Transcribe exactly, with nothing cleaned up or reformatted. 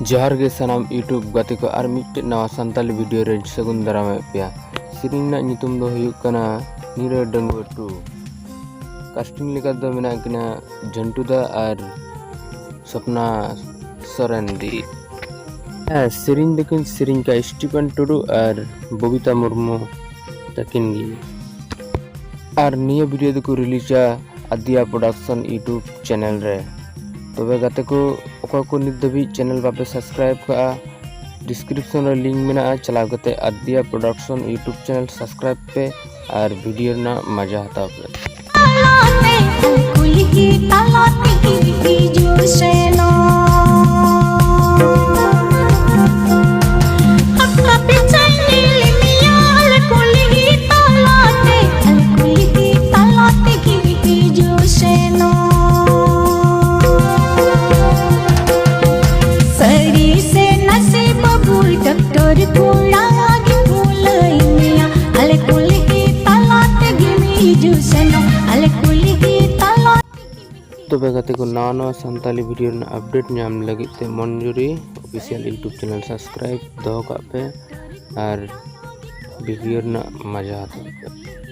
ᱡᱚᱦᱟᱨ ᱜᱮ ᱥᱟᱱᱟᱢ YouTube ᱜᱟᱛᱮ ᱠᱚ, ᱟᱨ ᱢᱤᱫᱴᱮᱡ ᱱᱟᱣᱟ ᱥᱟᱱᱛᱟᱞᱤ video ᱨᱮ ᱥᱟᱹᱜᱩᱱ ᱫᱟᱨᱟᱢᱮᱫ ᱯᱮᱭᱟ᱾ ᱥᱮᱨᱮᱧ ᱨᱮᱱᱟᱜ ᱧᱩᱛᱩᱢ ᱫᱚ ᱦᱩᱭᱩᱜ ᱠᱟᱱᱟ ᱱᱤᱨᱟᱹ ᱰᱟᱺᱜᱩᱣᱟᱹ two᱾ Casting ᱞᱮᱠᱟ ᱫᱚ ᱢᱮᱱᱟᱜ ᱠᱤᱱᱟ ᱡᱷᱟᱹᱱᱴᱩ ᱫᱟ ᱟᱨ ᱥᱚᱯᱱᱟ ᱥᱚᱨᱮᱱ ᱫᱤ᱾ ᱦᱮᱸ, ᱥᱮᱨᱮᱧ ᱫᱚᱠᱤᱱ ᱥᱮᱨᱮᱧ ᱠᱟᱜᱼᱟ ᱥᱴᱤᱯᱷᱮᱱ ᱴᱩᱰᱩ ᱟᱨ ᱵᱚᱵᱤᱛᱟ ᱢᱩᱨᱢᱩ ᱛᱟᱹᱠᱤᱱ ᱜᱮ᱾ ᱟᱨ ᱱᱤᱭᱟᱹ video ᱫᱚᱠᱚ releaseᱟ ᱟᱫᱤᱭᱟ Production YouTube channel ᱨᱮ᱾ ᱛᱚᱵᱮ ᱜᱟᱛᱮ ᱠᱚ, ᱚᱠᱚᱭ ᱠᱚ ᱱᱤᱛ ᱫᱷᱟᱹᱵᱤᱡ channel ᱵᱟᱯᱮ subscribe ᱠᱟᱜᱼᱟ, description ᱨᱮ link ᱢᱮᱱᱟᱜᱼᱟ, ᱪᱟᱞᱟᱣ ᱠᱟᱛᱮ ᱟᱫᱤᱭᱟ Production YouTube channel subscribe ᱯᱮ ᱟᱨ video ᱨᱮᱱᱟᱜ ᱢᱟᱡᱟ ᱦᱟᱛᱟᱣ ᱯᱮ᱾ ᱠᱩᱞᱦᱤ ᱛᱟᱞᱟ ᱛᱮᱜᱮ ᱦᱤᱡᱩᱜ ᱥᱮᱱᱚᱜ᱾ ᱟᱯᱱᱟ ᱯᱤᱪᱷᱟᱹᱧ ᱧᱮᱞ ᱢᱮᱭᱟ, ᱟᱞᱮ ᱠᱩᱞᱦᱤ ᱛᱟᱞᱟ ᱛᱮ, ᱟᱞᱮ ᱠᱩᱞᱦᱤ ᱛᱟᱞᱟ ᱛᱮᱜᱮ ᱦᱤᱡᱩᱜ ᱥᱮᱱᱚᱜ᱾ ᱥᱟᱹᱨᱤ ᱥᱮ ᱱᱟᱥᱮ ᱵᱟᱹᱵᱩ, ᱰᱟᱠᱛᱚᱨ ᱠᱚᱲᱟ ᱜᱮ ᱵᱷᱩᱞᱟᱹᱭ ᱢᱮᱭᱟ, ᱟᱞᱮ ᱠᱩᱞᱦᱤ ᱛᱟᱞᱟ ᱛᱮᱜᱮᱢ ᱦᱤᱡᱩᱜ ᱥᱮᱱᱚᱜ, ᱟᱞᱮ ᱠᱩᱞᱦᱤ ᱛᱟᱞᱟ᱾ ᱛᱚᱵᱮ ᱜᱟᱛᱮ ᱠᱚ, ᱱᱟᱣᱟ ᱱᱟᱣᱟ ᱥᱟᱱᱛᱟᱞᱤ video ᱨᱮᱱᱟᱜ update ᱧᱟᱢ ᱞᱟᱹᱜᱤᱫ ᱛᱮ ᱢᱚᱱᱡᱩᱨᱤ Official YouTube channel subscribe ᱫᱚᱦᱚ ᱠᱟᱜ ᱯᱮ ᱟᱨ video ᱨᱮᱱᱟᱜ ᱢᱟᱡᱟ ᱦᱟᱛᱟᱣ ᱯᱮ᱾